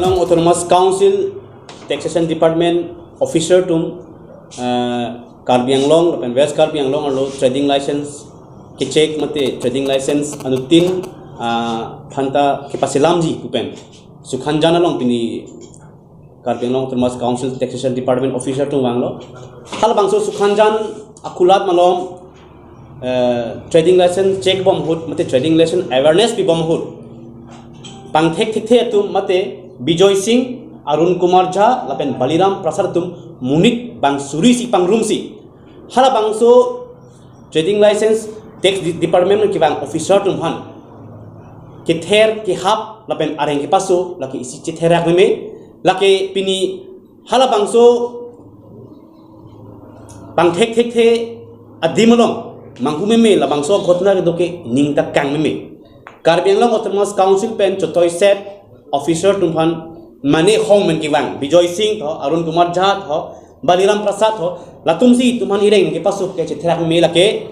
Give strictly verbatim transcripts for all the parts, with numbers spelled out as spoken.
Anglong Autonomous Council Taxation Department officer atum, eh, Karbi Anglong lapen West Karbi Anglong arlo trading license ke-check mate trading license anuttin, ah, aphanta kepaselamji pu pen Sukhanjan along pini Karbi Anglong Autonomous Council Taxation Department officer atum vanglo. Halabangso Sukhanjan akulat malom, eh, trading license check bom ahut mate trading license awareness pi bom ahut pangthek thekthe atum mate Bijoy Singh, Arun Kumar Jha lapen Baliram Prasad atum monit bang suri si pangrumsi, halabangso trading license tax de-, department kevang officer atum aphan kether kehap lapen areng kepaso lake isi chetherak meme. Lake pini halabangso pangthek thekthe adim along manghu meme, labangso ghotona kedo ke ning ta kang meme. Karbi Anglong Autonomous Council pen chotoi set officer atum aphan mane hong men kevang Bijoy Singh tho, Arun Kumar Jha tho, Baliram Prasad tho, latumsi itum aphan ireng kepaso ke chetherak meme. Lake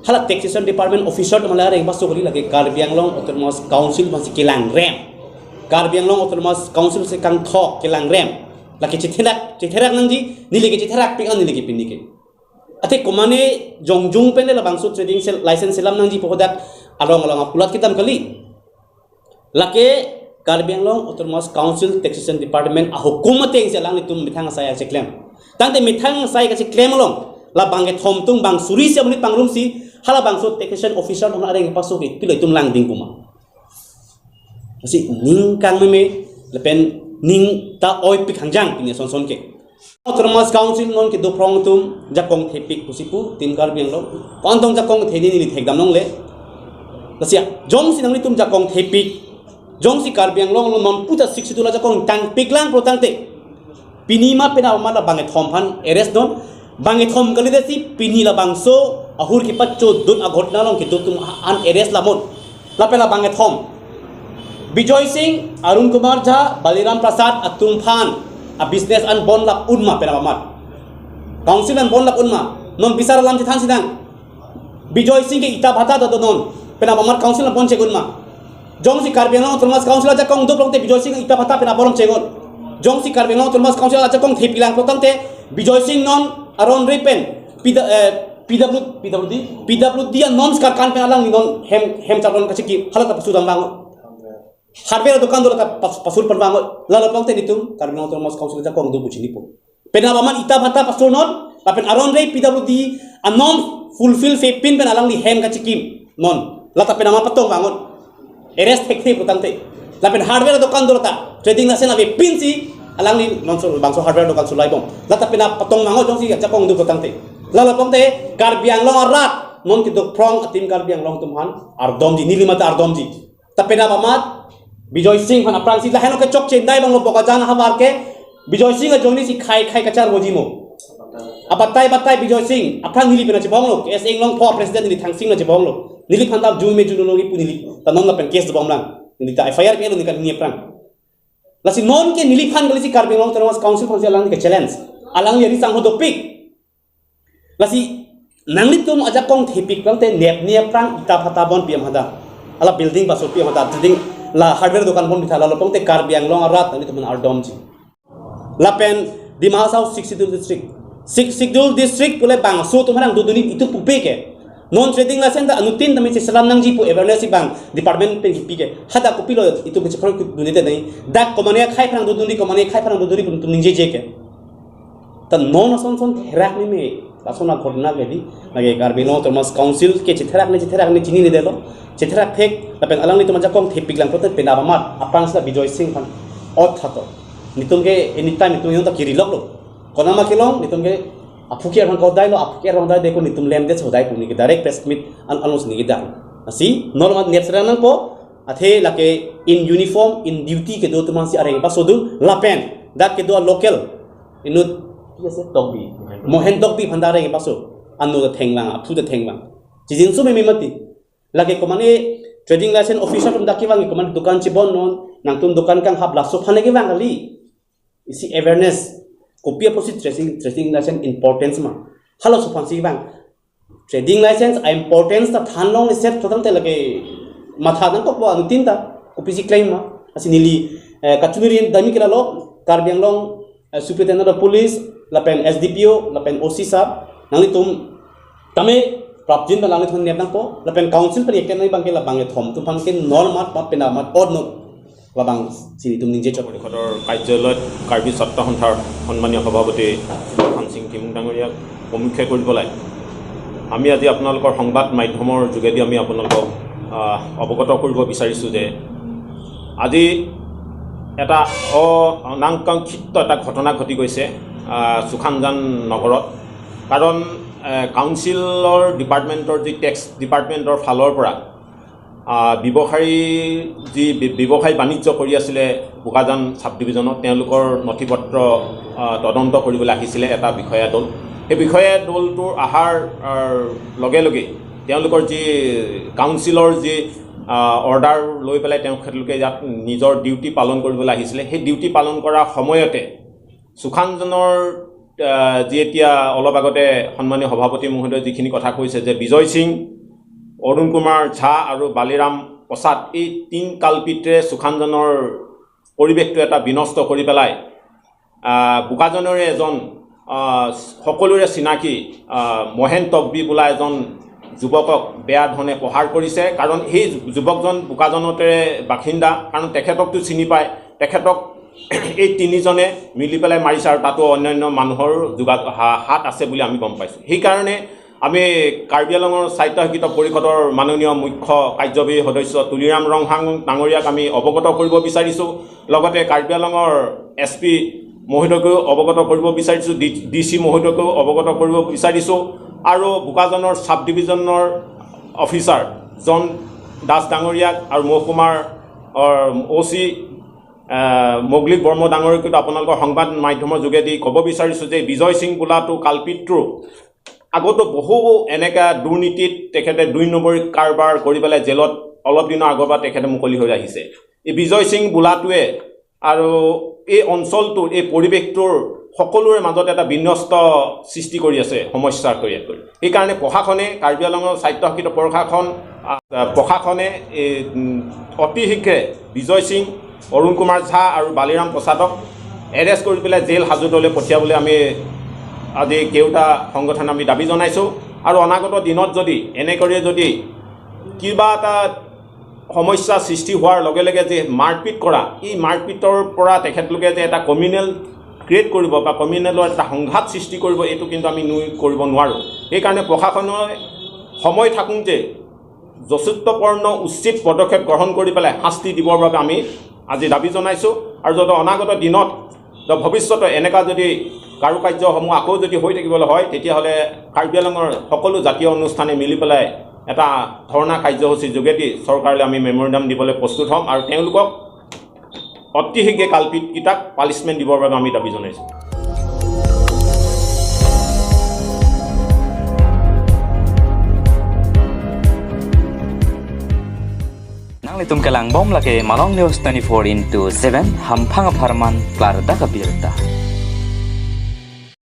hala taxation department officer atum hala areng paso kali, lake Karbi Anglong Autonomous Council aphansi kelangrem. Karbi Anglong Autonomous Council si kangthok kelangrem. Lake chetherak, chetherak nangji, neli ke chetherak pik an neli ke pini ke. Athe komane jongjung pen le labangso trading sel-, license selam nangji pu hadak along along akulat kedam kali. Lake Karbi Anglong Autonomous Council Taxation Department ahukum atengsi alanglitum methang asai kacheklem. Tangte methang asai kacheklem along labang kethom atum bang suri si amonit pangrumsi halabangso taxation officer atum areng paso ke pilo itum langding pu ma. Lasi ning kang meme lapen ning ta oipik hangjang pini ason son ke. Autonomous Council non kedophrong atum jakong thepik pusi pu Team Karbi Anglong. Ko-an tong jakong theni neli thekdam longle. Lasi jongsi nanglitum jakong thepik, jongsi Karbi Anglong along non puta Sixth Schedule ajakong tangpik lang pro tangte, pini ma penap amat labang kethom aphan arrest non. Bang kethom kalidetsi pini labangso ahur kepachodun aghotona along kedo atum an arrest lamon. Lapen labang kethom Bijoy Singh, Arun Kumar Jha, Baliram Prasad atum aphan a-business an bon lap un ma penap amat? Council an bon lap un ma? Non bisar alam chethan sinang. Bijoy Singh ke ita bhata do non, penap amat council an bon check un ma? Jongsi Karbi Anglong Autonomous Council ajakong doplote Bijoy Singh ita bhata penap amat check un? Jongsi Karbi Anglong Autonomous Council ajakong thepik lang pro tangte Bijoy Singh non aron re pen P W, eh, P W, P W D, P W D a-norms karkan pen alangli non hem, hem chapon kachiki hala ta pasudam vang. Hardware dokan do la ta pas-, pasur pon vang. Lalo pangte nitum Karbi Anglong Autonomous Council ajakong do pu chinipo. Penap amat ita bhata pasur non, lapen aron re P W D a-norm fulfill pepin pen alangli hem kachikim non. La ta penap amat patong vangon. Arrest thekthe pro tangte. Lapen hardware dokan do la ta trading license avepinsi alangli non so bangso hardware dokan sulai bom. La ta penap patong vangon jongsi ajakong do pro tangte. Lalo pangte Karbi Anglong arat non kedophrong a-Team Karbi Anglong atum aphan ardomji, neli mate ardomji. Ta penap amat Bijoy Singh aphan aphrangsi lahenlo ke chokche indai banglo Bokajan ahavar ke Bijoy Singh ajoinesi khei khei kacharvoji mo. Abatai batai Bijoy Singh aphrang neli pen chibonglo, K S Englongpho president neli thangsing na chibonglo. Neliphan ta jun me jun lo pu neli ta non lapen case bom lang. Neli ta F I R pilo neli kan ni aphrang. Lasi non ke neliphan kalisi Karbi Anglong Autonomous Council aphansi alangli ke challenge. Alangli ari sang ho dopik. Lasi nanglitum ajakong thepik pangte nepni aphrang ita bhata bon pi amada. Ala building pasur pi amada. Trading la hardware dokan bon bitha lalo pangte Karbi Anglong arat nanglitum ardomji. Lapen Dima Hasao Sixth Schedule District. Sixth Schedule District pule bangso atum harang doduni itum pupe ke. Non trading license ta anuttin tame cheselam nangji pu awareness bang department pen kipi ke. Hadak kopilo itum ke chekroi kuduni te nai. Dak komane akhai pharang doduni, komane akhai pharang doduni pu itum ningjeje ke. Ta non ason son therak ni me, ason aghotona ke di, lake Karbi Anglong Autonomous Council ke chetherak ni, chetherak ni chinine detlo, chetherak thek, lapen alanglitum ajakong thepik lang prote penap amat, aphrangsi la Bijoy Singh aphan ot thato. Nitum ke anytime nitum yong ta kiri loklo. Konat ma kelong, nitum ke aphu ke arhan kodai lo, aphu ke arhan dai de ko nitum lem det sodai pu neli ke direct press meet an announce neli ke dang. Lasi, non amat nep serang nangpo, athe lake in uniform, in duty kedo atum aphansi areng paso dun, lapen dak kedo local inut, yes, Tokbi. Mohen Tokbi aphan ta areng paso. Anut ta thengvang, aphu ta thengvang. Chijinso meme mati. Lake komane trading license officer atum dak kevang, komane dukan chibon non, nangtum dukan kanghap laso aphan le kevang kali. Isi awareness. Kopi apotsi trading, trading license importance ma? Halaso aphansi kevang. Trading license a-importance ta thanlong ni set totang te lake matha nangkokpo anuttin ta. Kopisi claim ma? Lasi neli Eh, kachiningri dami ke lalo, Karbi Anglong, eh, Superintendent of Police, lapen S D P O, lapen O C sir, nanglitum tame prapjin ta nanglitum nep nangpo, lapen council pen eken nai bangke labang ethom atum aphan ke nor amat, amat penap amat odd no, labang si nelitum ningje chot. পৰিষদৰ কাৰ্যালয়ত কাৰ্বি ছাত্ৰ সন্থাৰ সন্মানীয় সভাপতি সুশান্ত সিং টিমুং ডাঙৰীয়াক প্ৰমুখ্যে কৰি পেলাই আমি আজি আপোনালোকৰ সংবাদ মাধ্যমৰ যোগেদি আমি আপোনালোকক, আহ, অৱগত কৰিব বিচাৰিছোঁ যে আজি এটা অ-, অনাকাংক্ষিত এটা ঘটনা ঘটি গৈছে, আহ, সুখানজান নগৰত। কাৰণ, আহ, কাউন্সিলৰ ডিপাৰ্টমেণ্টৰ যি টেক্স ডিপাৰ্টমেণ্টৰ ফালৰ পৰা, আহ, ব্যৱসায়ী যি ব্য-, ব্যৱসায় বাণিজ্য কৰি আছিলে বোকাজান ছাব ডিভিজনত, তেওঁলোকৰ নথি পত্ৰ, আহ, তদন্ত কৰিবলৈ আহিছিলে এটা বিষয়া দল। সেই বিষয়া দলটোৰ অহাৰ, আহ, লগে লগে তেওঁলোকৰ যি কাউন্সিলৰ যি, আহ, অৰ্ডাৰ লৈ পেলাই তেখেতলোকে ইয়াত নিজৰ ডিউটি পালন কৰিবলৈ আহিছিলে। সেই ডিউটি পালন কৰা সময়তে সুশানজনৰ, আহ, যি এতিয়া অলপ আগতে সন্মানীয় সভাপতি মহোদয়ে যিখিনি কথা কৈছে যে বিজয় সিং, অৰুণ কুমাৰ ঝা আৰু বালিৰাম প্ৰসাদ, এই তিন কালপিতে সুশানজনৰ পৰিৱেশটো এটা বিনষ্ট কৰি পেলাই, আহ, বোকাজানৰে এজন, আহ, সকলোৰে চিনাকি, আহ, মহেন তকবি বোলা এজন যুৱকক বেয়া ধৰণে প্ৰহাৰ কৰিছে। কাৰণ সেই যু-, যুৱকজন বোকাজানৰে বাসিন্দা, কাৰণ তেখেতকতো চিনি পায়। তেখেতক এই তিনিজনে মিলি পেলাই মাৰিছে আৰু তাতো অন্যান্য মানুহৰ যোগা-, হা-, হাত আছে বুলি আমি গম পাইছোঁ। সেইকাৰণে আমি কাৰ্বি আংলঙৰ স্বায়ত্তশাসিত পৰিষদৰ মাননীয় মুখ্য কাৰ্যবাহী সদস্য তুলিৰাম ৰংহাং ডাঙৰীয়াক আমি অৱগত কৰিব বিচাৰিছোঁ। লগতে কাৰ্বি আংলঙৰ এছ পি মহোদয়কো অৱগত কৰিব বিচাৰিছোঁ, ডি, ডি চি মহোদয়কো অৱগত কৰিব বিচাৰিছোঁ আৰু বোকাজানৰ ছাব ডিভিজনৰ অফিচাৰ জন দাস ডাঙৰীয়াক আৰু মহকুমাৰ, অ, অ' চি, আহ, মৌগলিক বৰ্ম ডাঙৰীয়াকো আপোনালোকৰ সংবাদ মাধ্যমৰ যোগেদি ক'ব বিচাৰিছোঁ যে বিজয় সিং বোলাটো কালপিতটো আগতো বহু এনেকা দুৰ্নীতিত তেখেতে দুই নম্বৰী কাৰবাৰ কৰি পেলাই জেলত অলপ দিনৰ আগৰ পৰা তেখেতে মুকলি হৈ আহিছে। এই বিজয় সিং বোলাটোৱে আৰু এই অঞ্চলটোৰ, এই পৰিৱেশটোৰ সকলোৰে মাজত এটা বিনষ্ট সৃষ্টি কৰি আছে, সমস্যা ক্ৰিয়েট কৰি। সেইকাৰণে প্ৰশাসনে, কাৰ্বি আংলঙৰ স্বায়ত্তশাসিত প্ৰশাসন, আহ, প্ৰশাসনে এই, উম, অতি শীঘ্ৰে বিজয় সিং, অৰুণ কুমাৰ ঝা আৰু বালিৰাম প্ৰসাদক এৰেষ্ট কৰি পেলাই জেল হাজোতলৈ পঠিয়াবলৈ আমি আজি কেওটা সংগঠনে আমি দাবী জনাইছোঁ। আৰু অনাগত দিনত যদি এনেকৈয়ে যদি কিবা এটা সমস্যা সৃষ্টি হোৱাৰ লগে লগে যে মাৰপিট কৰা, এই মাৰপিটৰ পৰা তেখেতলোকে যে এটা কমিউনেল ক্ৰিয়েট কৰিব বা কমিউনেলৰ এটা সংঘাত সৃষ্টি কৰিব, এইটো কিন্তু আমি নুই কৰিব নোৱাৰোঁ। সেইকাৰণে প্ৰশাসনে সময় থাকোঁতে যথোচিতপূৰ্ণ উচিত পদক্ষেপ গ্ৰহণ কৰি পেলাই শাস্তি দিবৰ বাবে আমি আজি দাবী জনাইছোঁ। আৰু যাতে অনাগত দিনত বা ভৱিষ্যতে এনেকুৱা যদি কাৰুকাৰ্যসমূহ আকৌ যদি হৈ থাকিবলৈ হয়, তেতিয়াহ'লে কাৰ্বি আংলঙৰ সকলো জাতীয় অনুষ্ঠানে মিলি পেলাই এটা ধৰ্ণা কাৰ্যসূচীৰ যোগেদি চৰকাৰলৈ আমি মেমৰেণ্ডাম দিবলৈ প্ৰস্তুত হ'ম আৰু তেওঁলোকক অতি শীঘ্ৰে কালপিতকেইটাক পানিচমেণ্ট দিবৰ বাবে আমি দাবী জনাইছোঁ। Nanglitum kelangbom lake Malong News twenty-four into seven, hamphang apharman klardak abirta.